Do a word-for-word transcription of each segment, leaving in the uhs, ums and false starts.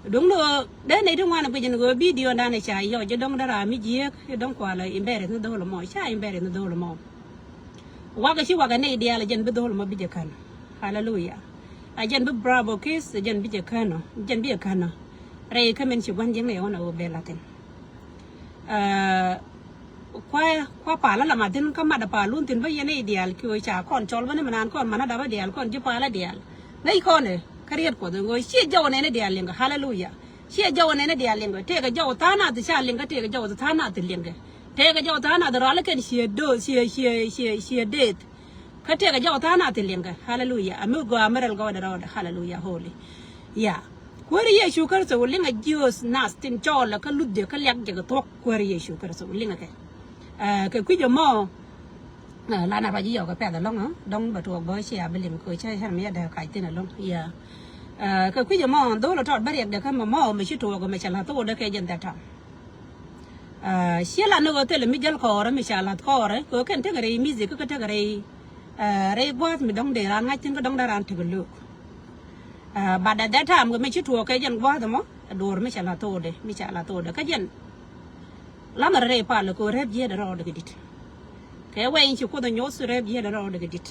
Duŋ ni ɣöö dee nɛy ti ŋuan ɛ guic ni ɣöö bidio dan ɛ ca yɔc ji̱ dɔ̱ŋ dee raa mi jiääk i̱ dɔ̱ŋ kualɛ embarrass ni dho̱o̱l ɛmɔ, ca embarrass ni dho̱o̱l ɛmɔ. Wakɛ ci wakɛ nɛy diaal ɛ jɛn bi dho̱o̱l ɛmɔ bi jɛ kän ɔ. Haleluya. Ɛ jɛn bi Bravo Kids ɛ jɛn bi jɛ kän ɔ, jɛn bi jɛ kän ɔ. Rɛy kä min ci gua̱n jiäkni ɛ ɣän ɛ ɣöö bɛ la̱thin. Ɛ, kua, kua palä la mathin kä mat palun thin bä yɛn i̱ diaal kiɛ ca kɔn cɔl bä ni mi naan kɔn manä dapä diaal kɔn ji̱ palä diaal. Ŋäc kɔn ɛ kä riet Kuɔth ɛ ɣöö ciɛ jɔw nɛni diaal liŋkɛ. Haleluya. Ciɛ jɔw nɛni diaal liŋkɛ. Tëëkɛ jɔw tha̱a̱ŋ nath ca liŋkɛ, tëëkɛ jɔw tha̱a̱ŋ nath liŋkɛ. Tëëkɛ jɔw tha̱a̱ŋ nath rɔalä kɛn ciɛ do̱o̱, ciɛ, ciɛ, ciɛ, ciɛ deeth. Kä tëëkɛ jɔw tha̱a̱ŋ nath liŋkɛ. Haleluya. Ami gɔaa mi rɛl gɔɔydɛ rɔɔdɛ. Haleluya. Holy. Ya. Kuäär Yecu Kritho wä liŋ a jiööth nath tin cɔɔlɛ kä luthdiɛ kä liak jɛ kɛ thuɔ̱k. Kuäär Yecu Kritho wä liŋ a kɛ. Ɛ, kɛ kui̱c ɛmɔ, ɛ, lanɛ ruac i̱ yɔk kɛ pɛth ɛlɔ̱ŋ, ɛ, dɔ̱ŋ bɛ tuɔɔk bä cia bi liŋ kɛ cä cä mi yɛ dee kac thin ɛlɔ̱ŋ. Ya. Ɛ, kɛ kui̱c ɛmɔ dho̱o̱l ɛ tɔt bä riɛkdɛ kä mɔ mɔ mi ci tuɔɔk mi cɛ la̱th thokdɛ kɛ jɛn that time. Ɛ, ciɛ la ni ɣöö thilɛ mi jäl kɔɔrɛ mi ca la̱th kɔɔrɛ kɛ ɣöö kɛn tekɛ rɛy music kä tekɛ rɛy, ɛ, rɛy gua̱a̱th mi dɔ̱ŋ dee raan ŋa̱c thi̱n kä dɔ̱ŋ dee raan tekɛ lo̱o̱k. Ɛ, but at that time kɛ mi ci tuɔɔk kɛ jɛn gua̱a̱th ɛmɔ ɛ duɔ̱ɔ̱r mi ca la̱th thokdɛ, mi ca la̱th thokdɛ kä jɛn. Lanɛ rɔ rɛy palɛ kɛ ɣöö rɛp jiɛɛdɛ rɔɔdɛ kɛ di̱t. Kɛ wɛy in ci Kuoth ɛ nyoth rɛp jiɛɛdɛ rɔɔdɛ kɛ di̱t.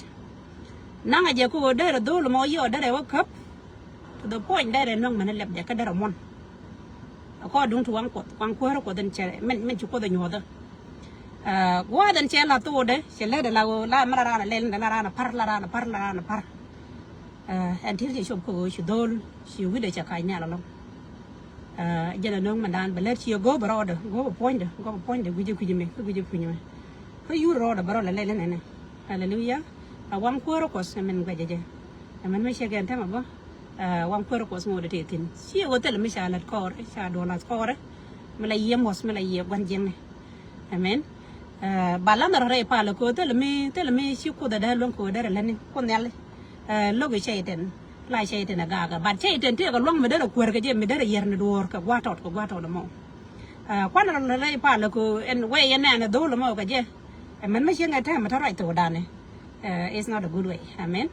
Naŋɛ jɛ kɛ ɣöö derɛ dho̱o̱l ɛmɔ yiɔɔ derɛ wä käp. To the point derɛ nɔŋ mɛn ɛ lɛp jɛ kä derɛ muɔ̱n. According to waŋ Kuɔth, waŋ kuäärä Kuɔth in cɛ min, min ci Kuoth ɛ nyuɔ̱thä. Ɛ, gua̱a̱th in cɛ la thokdɛ cɛ lɛtdɛ la ɣöö la mi la raan ɛ lɛl in la raan ɛ pa̱r, la raan ɛ pa̱r, la raan ɛ pa̱r. Ɛ, ɛn ti̱i̱l cɛ cop kä ɣöö ci dho̱o̱l ci wi̱cdɛ cɛ kac nhial ɛlɔ̱ŋ. Ɛ, jɛn ɛ nöŋ mindan bɛ lät ciɛ go̱o̱p ɛ rɔɔdɛ, go̱o̱p ɛ puɔ̱nydɛ, go̱o̱p ɛ puɔ̱nydɛ gui̱cɛ kui̱cɛ mi, kä gui̱cɛ kui̱cɛ mi. Kä yur rɔɔdɛ bɛ rɔ lɛ lɛl inɛnɛ. Haleluya. Ɛ waŋ kuäärä Kuɔth ɛ min guɛcɛ jɛ. Ɛ min mi cɛ gɛn tɛmɛ bä. Ɛ, waŋ kuäärä Kuɔth ŋo̱o̱dɛ tëë thi̱n. Ciɛ ɣöö thilɛ mi ca lät kɔɔrɛ, ca duɔl lath kɔɔrɛ. Mi la yiëë muɔ̱th, mi la yiëë gua̱n jiäkni. Amen. Ɛ, ba lanɛ rɔ rɛy palɛ kɛ ɣöö thilɛ mi, thilɛ mi ci Kuoth ɛ dee luäŋ kɛ ɣöö derɛ lätni Kuoth Nhial. Ɛ, lo̱k i̱ Cɛy-tan, la Cɛy-tan ɛ gaakä. But Cɛy-tan tëëkɛ lua̱ŋ mi derɛ kuäär kɛ jɛ, mi derɛ yiɛr ni duɔ̱ɔ̱r kɛ gua̱a̱th tɔt, kɛ gua̱a̱th tɔt ɛmɔ. Ɛ, kuanɛ rɔ rɛy palɛ kɛ ɣöö ɛn wɛy ɛn nɛɛnɛ dho̱o̱l ɛmɔ kɛ jɛ. Ɛ, mɛn mi cieŋ ɛ tɛm mi te ruac thokdan ɛ. Ɛ, it's not a good way. Amen.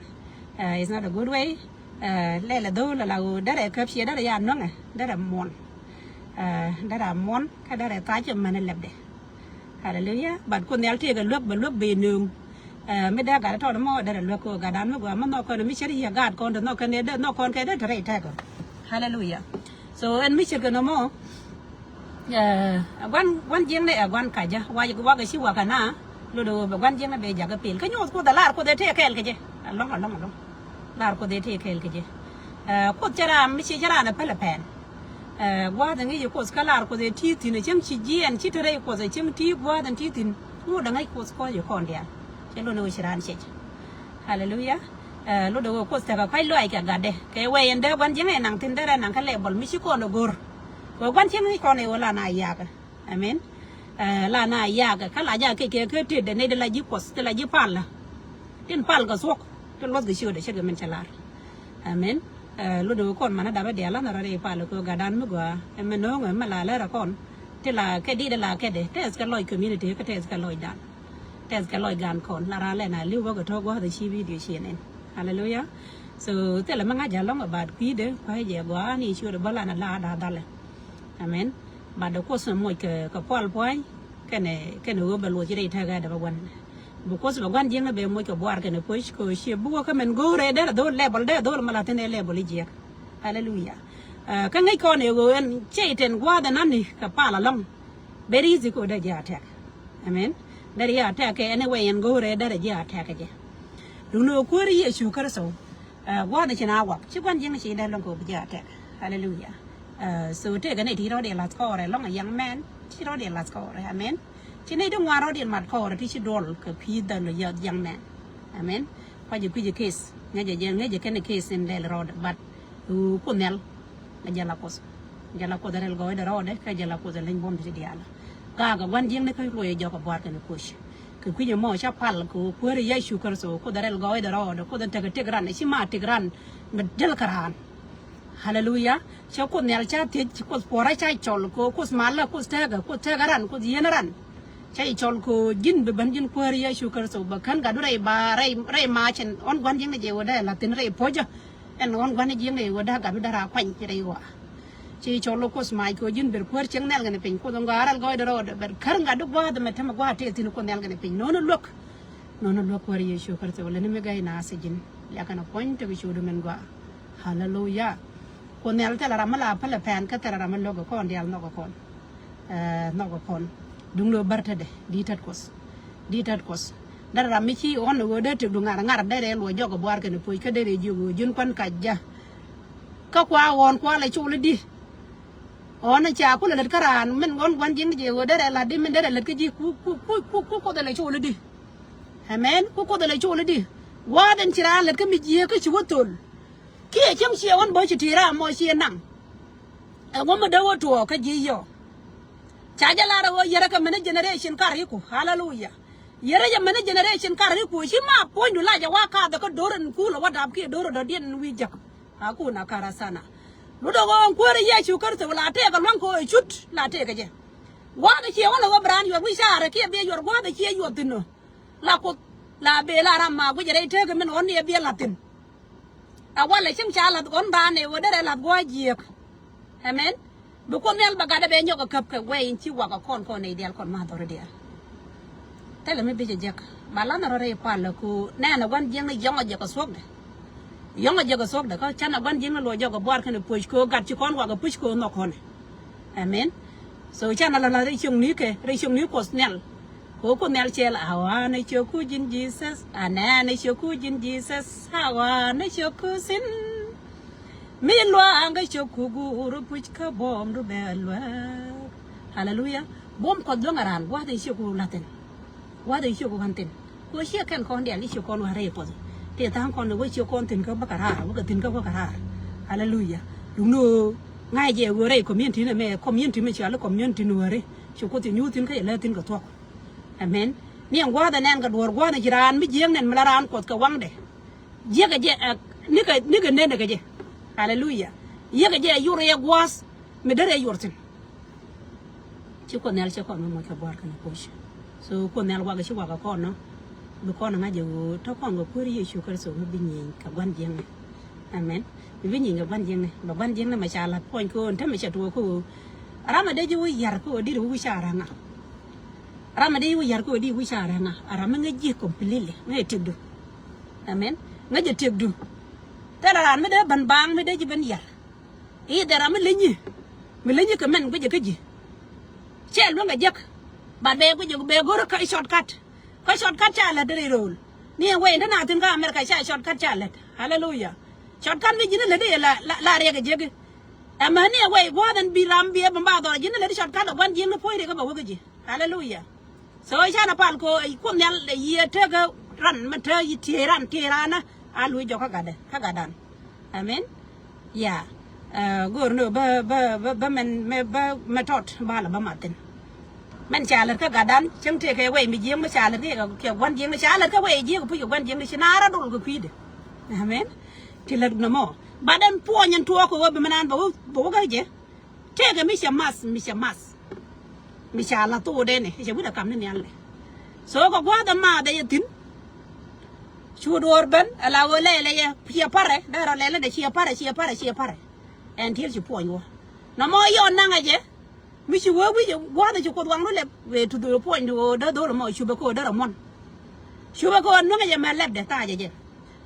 Ɛ, it's not a good way. Ɛ, lɛl ɛ dho̱o̱l ɛ la ɣöö derɛ käp ciɛ derɛ ya nuäŋɛ, derɛ muɔ̱n. Ɛ, derɛ muɔ̱n kä derɛ thac mɛn ɛ lɛpdɛ. Haleluya. But Kuoth Nhial tëëkɛ luäk bɛ luäk bɛ nööŋ. Ɛ, mi dee gat tɔt mɔ derɛ luäk kɛ gatdan mi gɔaa mi nhɔk kɔn mi cär yiëë gaat kɔn te nhɔk kɛn dee nhɔk kɔn kɛ dee te rɛy tɛk ɔ. Haleluya. So ɛn mi ce̱tkɛ nɔmɔ, ɛ, gua̱n, gua̱n jiäkni ɛ gua̱n kacä, wa, wakɛ ci wakɛ na, lot ɛ ɣöö bɛ gua̱n jiäkni bɛ jakä pil. Kä nyoth Kuoth ɛ lar Kuoth ɛ tëë kɛɛl kɛ jɛ. Ɛlɔ̱ŋ, ɛlɔ̱ŋ, ɛlɔ̱ŋ. Lar Kuoth ɛ tëë kɛɛl kɛ jɛ. Ɛ, Kuoth cɛ raan, mi ci cɛ raan ɛ päl ɛ pɛn. Ɛ, gua̱a̱th ɛ ŋi̱i̱c ɛ Kuoth kä lar Kuoth ɛ ti̱i̱ thi̱n ɛ cäŋ ci jiɛɛn ci te rɛy Kuoth ɛ cäŋ ti̱i̱ gua̱a̱th ɛn ti̱i̱ thi̱n. Ŋot ɛ ŋäc Kuoth kɔc ɛ kɔn diaal. Cɛ lot ni ɣöö ci raan cɛc. Haleluya. Ɛ, lot ɛ ɣöö Kuoth tekɛ kɔ̱a̱c lɔaac kɛ gatdɛ. Kɛ wɛy ɛn dee gua̱n jiäkni ɛ naŋ thi̱n derɛ naŋ kä level mi ci kɔn ɛ go̱r. Kɛ gua̱n jiäkni kɔn ɛ ɣöö la na yakä. Amen. Ɛ, la na yakä. Kä la jakä kɛ kɛ tëëdɛ nɛy ti la ji̱ Kuɔth, ti la ji̱ palä. Tin pal kɛ thuɔ̱k. Tin luɔth kɛ ciötdɛ ce̱tkɛ min cɛ lar. Amen. Ɛ, lot ɛ ɣöö kɔn manä dapä diaal lanɛ rɔ rɛy palä kɛ ɣöö gatdan mi gɔaa. Ɛ mɛ no̱o̱ŋɛ mɛ la lɛr ɛ kɔn. Ti la kɛ di̱t ɛ la kɛtdɛ. Tɛth kɛ lɔc community kä tɛth kɛ lɔcdan. Tɛth kɛ lɔc gan kɔn la raan lɛn a li̱w bä kɛ tɔ̱ gua̱a̱th ɛ ci video ci ɛnɛn. Haleluya. So thilɛ mi ŋa̱c a lɔ̱ŋ ɛ baat kui̱dɛ kua̱c jɛ gɔaa ni ciötdɛ bä lanɛ la da̱a̱ dhalɛ. Amen. Baat dɛ Kuoth mi moc kɛ, kɛ pual pua̱ny kɛnɛ, kɛnɛ ɣöö bɛ luɔc ci rɛy tɛ̈kɛ dɛ bä gua̱n. Bi Kuoth bɛ gua̱n jiäkni bɛ moc kɛ buar kɛnɛ puɔ̱c kɛ ɣöö ciɛ buk kä mɛn go̱o̱rɛ derɛ dho̱o̱l level, derɛ dho̱o̱l mi la thi̱n ɛ level i̱ jiɛk. Haleluya. Ɛ, kä ŋäc kɔn ɛ ɣöö ɛn Cɛy-tan gua̱a̱th ɛn nani kɛ pal ɛlɔ̱ŋ. Very easy kɛ ɣöö derɛ ji̱ attack. Amen. Derɛ ji̱ attack kɛ anyway ɛn go̱o̱rɛ derɛ ji̱ attack kɛ jɛ. Duundɛ ɣöö Kuäär Yecu Kritho. Ɛ, gua̱a̱th ci na wak ci gua̱n jiäkni ci dee luäŋ kɛ ɣöö bi ji̱ attack. Haleluya. Ɛ, so tëëkɛ nɛy ti rɔ̱diɛn la̱th kɔɔrɛ ɛlɔ̱ŋ a young man. Ci rɔ̱diɛn la̱th kɔɔrɛ. Amen. Ci nɛy ti ŋuan rɔ̱diɛn mat kɔɔrɛ ti ci duɔl kɛ kui̱ dhal young man. Amen. Kua̱c jɛ kui̱c jɛ case. Ŋäc jɛ jɛ, ŋäc jɛ kɛn case in lɛl rɔɔdɛ. But, uh, Kuoth Nhial. Ɛ jɛl a Kuoth. Jɛl a Kuoth ɛ rɛl gɔɔydɛ rɔɔdɛ, kä jɛl a Kuoth ɛ leny buɔ̱m ti diaal. Gaakɛ gua̱n jiäkni kä luɔc ɛ jɔk ɛ buar kɛnɛ kuɔ̱c. Kɛ kui̱c ɛmɔ ca pal kɛ Kuäär Yecu Kritho, Kuoth ɛ rɛl gɔɔydɛ rɔɔdɛ, Kuoth ɛn tekɛ tëk ran, ɛ ci ma tëk ran, mi däl kä raan. Haleluya. Cɛ Kuoth Nhial ca thiec, Kuoth puɔ̱rä ca cɔl, kɛ Kuoth malä, Kuoth tɛkɛ, Kuoth tɛkɛ ran, Kuoth yieen ran. Ca i̱ cɔl kɛ ji̱n bi ben ji̱n Kuäär Yecu Kritho, bɛ kän gatdu rɛy ba, rɛy, rɛy ma cin, ɣän gua̱n jiäkni jɛ wä dee la̱th thi̱n rɛy puɔ̱cä. Ɛn ɣän gua̱n jiäkni wä dee gatdu dee raa kuany rɛy ɣɔaa. Ci cɔl Kuoth mac kɛ ɣöö ji̱n ber kuäär cieŋ nhial kɛnɛ piny. Kuoth in gɔaa ral gɔɔydɛ rɔɔdɛ, ber kär ŋa̱t di gua̱a̱th ɛmɛ tämɛ gua̱a̱th tëë thi̱n Kuoth nhial kɛnɛ piny. No̱o̱ŋ luäk, no̱o̱ŋ luäk Kuäär Yecu Kritho, lɛ ni mi gäy naath ɛ ji̱n. Liakɛ nɔ puɔ̱ny tekɛ ciötdu min gɔaa. Haleluya. Kuoth nhial thilɛ ram mi la päl ɛ pɛn, kä thilɛ ram mi lo̱k ɛ kɔn diaal nhɔk ɛ kɔn. Ɛ, nhɔk ɛ kɔn. Duŋ ni ɣöö bär tetdɛ, di̱i̱t tet Kuɔth. Di̱i̱t tet Kuɔth. Derɛ ram mi ci ɣɔ̱n ɛ ɣöö dee tëkdu ŋar, ŋar derɛ luɔc jɔk ɛ buar kɛnɛ puɔ̱c, kä derɛ jiök ɣöö ji̱n kuan kac jɛ. Kä kua ɣɔ̱ɔ̱n kua lɛ col i̱di? Ɣɔ̱ɔ̱n ɛ ca kulɛ lät kä raan min ɣɔ̱n gua̱n ji̱n jɛ ɣöö derɛ la̱t di, min derɛ lät kä ji̱ ku, ku, ku, ku, ku Kuoth ɛ lɛ col i̱di? Amen. Ku Kuoth ɛ lɛ col i̱di? Gua̱a̱th in ci raan lät kä mi jiääk kä ci wä thöl. Kiɛ cäŋ ciɛ ɣɔ̱n bä ci ti̱i̱ ram mɔ ciɛ naŋ. Ɛ ŋuɔ̱m mi dee wä tuɔɔk kä ji̱ yɔ. Ca jɛ lar ɛ ɣöö yɛrɛ kɛ mɛn generation kar iku. Haleluya. Yɛrɛ jɛ mɛn generation kar iku. Ci ma puɔ̱nydu la jɛ wa kathɛ kä do̱r in kuul ɛ wa dap kiɛ do̱r ɛ dɔ̱diɛn in wi̱i̱ jäk. Akuna karasana. Lutdɛ ɣöö ɛn Kuäär Yecu Kritho la tëëkɛ lua̱ŋ kɛ ɣöö ɛ cut la tëëkɛ jɛ. Gua̱a̱th ɛ ciɛ ɣɔ̱n ɛ ɣöö bi raan yuɔr wi̱c caarɛ kiɛ bi yuɔr gua̱a̱th ɛ ciɛ yuɔth thi̱n ɔ. La Kuoth la bëë la ram ma guic rɛy tëëkɛ min ɣɔ̱n ni ɛ bi ɛ la̱th thi̱n. A walɛ cieŋ ca la̱th ɣɔ̱n raan ɛ ɣöö derɛ la̱th gua̱a̱th jiääk. Amen. Bi Kuoth nhial bɛ gatdɛ bɛ nyɔk ɛ käp kɛ wɛy in ci wak ɛ kɔn kɔn nɛy diaal kɔn ma dhɔri diaal. Thilɛ mi bi jɛ jek ba la̱th rɔ rɛy pal ɛ ku nɛɛnɛ gua̱n jiäkni yɔ̱ŋ ɛ jɛ kɛ thuɔ̱kdɛ. Yɔ̱ŋ ɛ jɛ kɛ thuɔ̱kdɛ kä canɛ gua̱n jiäkni luɔc jɔk ɛ buar kɛnɛ puɔ̱c kɛ ɣöö gat ci kɔn wak ɛ puc kɛ ɣöö nhɔk kɔnɛ. Amen. So canɛ la la̱th rɛy ciökni kɛ rɛy ciökni Kuɔth nhial. Kɛ ɣöö Kuoth nhial cɛl a ɣɔaa ni ciökku ji̱n Jesus, a nɛɛni ciökku ji̱n Jesus, a ɣɔaa ni ciökku thi̱n. Mi lua̱a̱ŋ kä ciökku guur puc kä buɔ̱mdu bɛ luäk. Haleluya. Buɔ̱m Kuɔth luäŋ a raan gua̱a̱th in ciökku la̱th thi̱n. Gua̱a̱th in ciökku ɣän thi̱n. Kɛ ɣöö ciɛ kɛn kɔn diaal ci ciök kɔn wä rɛy Kuɔth. Tëë tha̱a̱ŋ kɔn ɛ wä ciök kɔn thi̱n kä bä kɛ raar, wä kɛ thi̱n kä bä kɛ raar. Haleluya. Duŋni ɣöö ŋa̱cɛ jɛ ɣöö rɛy community ni mɛ, community mi cɔal i̱ community Nuääri. Ci Kuoth ci nyuuth thi̱n kä cɛ lääth thi̱n kɛ thuɔ̱k. Amen. Ni ɛn gua̱a̱th ɛnɛn kɛ duɔ̱ɔ̱r gua̱a̱th ɛ ci raan mi jiääk nɛn mi la raan Kuɔth kɛ waŋdɛ. Jiäkɛ jɛ ɛ nikɛ nikɛ nenɛ kɛ jɛ. Haleluya. Yiëkɛ jɛ ɛ yor ɛ gua̱a̱th mi derɛ yor thi̱n. Ci Kuoth nhial cɛ kɔn mi moc kɛ buar kɛnɛ puc. So Kuoth nhial wakɛ ci wakɛ kɔn nɔ. Bi kɔn ŋa̱c jɛ ɣöö tɔ kɔn kɛ Kuäär Yecu Kritho mi bi nyieny kɛ gua̱n jiäkni. Amen. Mi bi nyieny kɛ gua̱n jiäkni, bɛ gua̱n jiäkni mɛ ca la̱th puɔ̱ny kɛ ɣöö ɛn tämɛ cɛ tuɔɔk kɛ ɣöö ram ɛ dee ji̱ wi̱i̱ ya̱r kɛ ɣöö di̱t wi̱i̱ ca rɛŋa. Ram ɛ dee ji̱ wi̱i̱ ya̱r kɛ ɣöö di̱t wi̱i̱ ca rɛŋa. A ram mi ŋäc ji̱ completely, ŋäc ji̱ tëkdu. Amen. Ŋäc ji̱ tëkdu. Thilɛ raan mi dee ben baaŋ mi dee ji̱ ben ya̱r. I̱ dhɛ ram mi lenyi, mi lenyi kɛ mɛn guicɛ kä ji̱. Cɛ luäŋ kɛ jek. But bɛ guicɛ bɛ go̱r kä shortcut. Kä shortcut ca lät rɛy ro̱o̱l. Ni ɛ wɛy in te na thi̱n kä America ca shortcut ca lät. Haleluya. Shortcut mi ji̱n lät i̱ la, la, la riɛk kɛ jek i̱. Ɛmɛ ni ɛ wɛy gua̱a̱th ɛn bi ram bi ɛ bä ba dhɔr ji̱n lät shortcut ɛ gua̱n ji̱n ni puɔ̱ny riɛk kä bɛ wek kɛ ji̱. Haleluya. So canɛ pal ko Kuoth nhial ɛ yiëë tekä ran mɛ te yi tiey ran tiey ran a luc jɔk kä gatdɛ kä gatdan. Amen. Ya. Go̱o̱r ni bä bä bä mɛn mɛ bä mɛ tɔt ba lɛ bä mathin. Mɛn ca lät kä gatdan cäŋ tëëkɛ wɛy mi jiäk mi ca lät kɛ kɛ gua̱n jiäk mi ca lät kä wɛy jiäk puc kɛ gua̱n jiäk mi ci naar a dol kɛ kui̱dɛ. Amen. Ti lät nɔmɔ ba den puɔny ɛn tuɔɔk kɛ wä bi mɛn an bä wä bä wä kä jɛ. Tëëkɛ mi cɛ math mi cɛ math. Mi ca la thokdɛnɛ cɛ wi̱cdɛ kam ni nhial nɛ. So kɛ gua̱a̱th ɛmaath ɛ yɛ thi̱n. Cu duɔ̱ɔ̱r ben ala ɣöö lɛɛlɛ yɛ ciɛ parɛ dee rɔ lɛɛlɛ dɛ ciɛ parɛ ciɛ parɛ ciɛ parɛ. Ɛn tiel ci puɔny wä nɔmɔ yɔn naŋɛ jɛ. Mi ci wee wi̱c gua̱a̱th ɛ ci Kuoth waŋdu lɛp wee tuth wee puɔnydu ɣöö dee dho̱r ɛmɔ cupɛ kɛ ɣöö dee rɔ muɔ̱n. Cupɛ kɛ ɣöö nuäŋɛ jɛ mɛ lɛpdɛ thaacɛ jɛ.